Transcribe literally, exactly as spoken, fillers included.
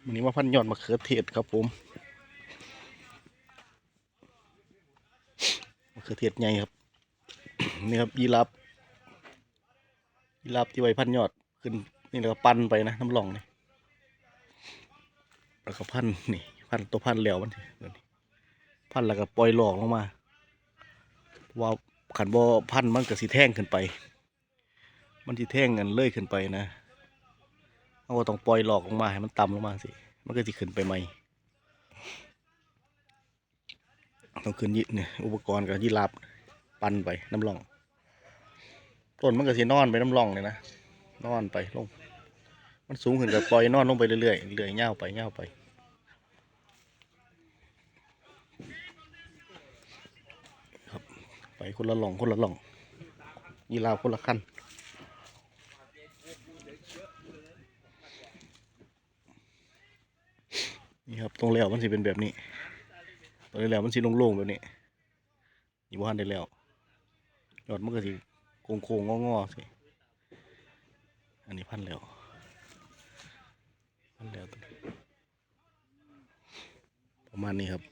วันนี้มาพันยอดมะเขือเทศครับผม มะเขือเทศใหญ่ครับ นี่ครับ ยีราฟ ยีราฟที่ไว้พันยอด ขึ้น นี่แล้วก็ปั่นไปนะ น้ำร่องนี่ แล้วก็พัน นี่ พัน ตัวพันแล้วมัน พันแล้วก็ปล่อยหลอกลงมา ว่าคันบ่พันมันก็สิแทงขึ้นไป มันสิแทงกันเลยขึ้นไปนะ เราก็ต้องปล่อยหลอกลงมาให้มันต่ำลงมาสิ มันก็สิขึ้นไปใหม่ ต้องขึ้นยีเนี่ย อุปกรณ์กับยีราฟปั่นไปน้ำร่อง ต้นมันก็สินอนไปน้ำร่องเลยนะ นอนไปลง มันสูงขึ้นก็ปล่อยนอนลงไปเรื่อยๆ เรื่อยๆ ยาวไป ยาวไป ครับ ไปคนละร่อง คนละร่อง ยีราฟคนละขั้น นี่ครับ ตรงแล้วมันสิเป็นแบบนี้ ตรงนี้แล้วมันสิโล่งๆ แบบนี้ นี่บ่ทันได้แล้ว ยอดมันก็สิโค้งๆ งอๆ สิ อันนี้พันแล้ว พันแล้ว ประมาณนี้ครับ